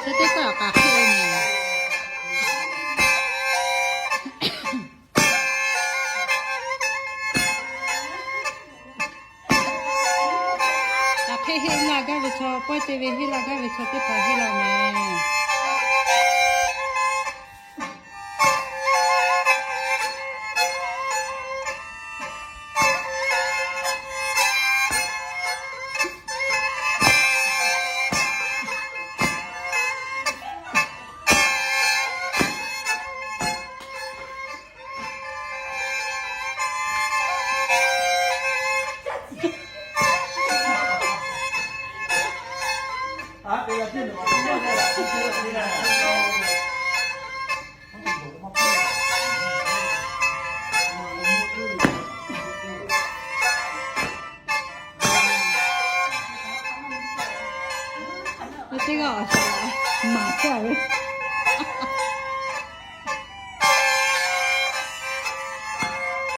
Teˇ teˇ kaꞈ k'aꞈ hk'e le. K'aꞈ hk'e heˆ la gaˇ ve chaw, pawehˇ te ve heˆ la gaˇ ve chaw teˇ hpaˍ heˆ la mehˍ. Teˇ g'aˇ awˬ shaˍ laꞈ maˍ caˇ ve.